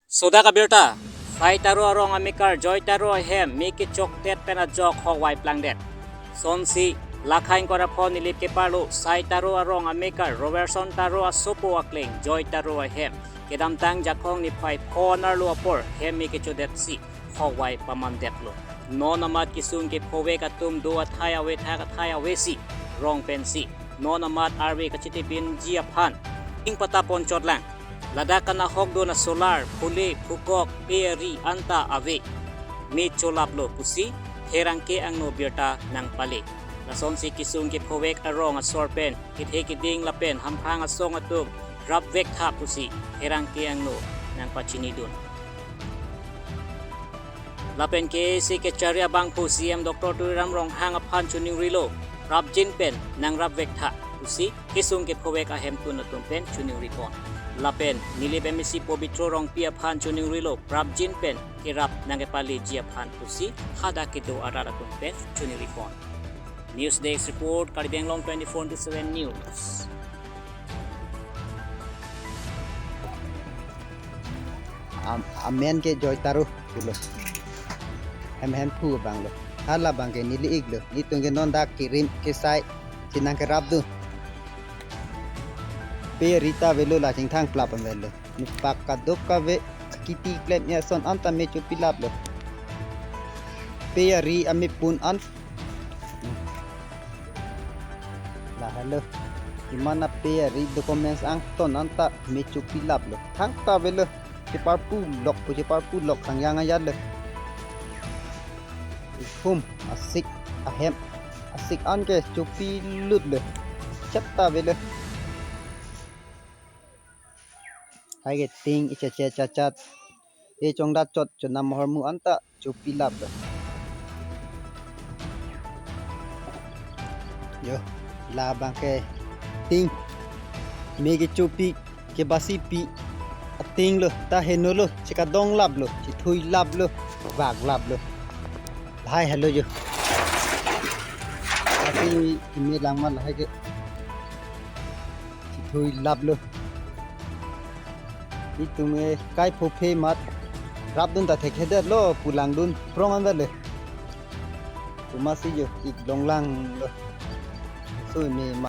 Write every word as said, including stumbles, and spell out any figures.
Sodak abirta, Sai Taro arong amekar Joy Taro ahem me kechokdet pen ajok hokvai plangdet. Sonsi, Lakhain Koraphon Nilip keparlo Sai Taro arong amekar Robertson Taro asopo akleng Joy Taro ahem kedamtang Jakhong niphai pho arlo apor hem me kechodetsi hokvai pamandetlo. Non amat kesung kephovek atum do athai avethak athai avesi rong pensi non amat arve kachetipinji aphan ingpata ponchotlang. Ladak kanahokdun asolar, phule, phukok, pe ari anta ave. Me cholaplo pusi pherangke angno birta nangpale. Lasonsi kesung kephovek arong asor pen kethe keding lapen hamphang asong atum rapvektha pusi pherangke angno nangpachinidun. Lapen K A A C kechari abangphu C E M Doctor Tuliram Ronghang aphan choningrilo, prapjin pen nangrapvektha pusi kesung kephovek ahemtun atum pen choningripon. Lapen Nilip M A C Pobitro Rongpi aphan choningrilo, prapjin pen kerap nangkepaleji aphan pusi hadak kedo arat atum pen choningripon. News Desk Report, Karbi Anglong twenty-four into seven News. Am-, amen ke Joy Taro pulo. Hem hemphu abanglo. Halabang ke neli iklo. Netum ke non dak kerim kesai chenang kerapdun. Pe ari ta avelo, la chingthang plap avelo. Nepak kadokave kiti klem ya son anta me chopilaplo. Pe ari amepun an Lahelo. Iman ape ari documents angton anta me chopilaplo. Thangta avelo. Cheparpulok pu cheparpulok sangyang ayatlo. Ihum asik ahem. Asik an ke chopilutlo. Chetta avelo. Hai ke ting ichachet chachat. E chongdat chot chonam ahormu anta chopilaplo. Yo, labang ke ting. Me kechopi kebasipi atinglo, ta henolo, chekadonglaplo, chethuilaplo, vaklaplo. Lahai helo yo. Tapi imi langma lahai ke chethuilaplo. Netum ke kai phophe amat rapdun ta thekthedetlo pu langdun prong an avelo. Tumasi yo ik longlanglo. So imi ma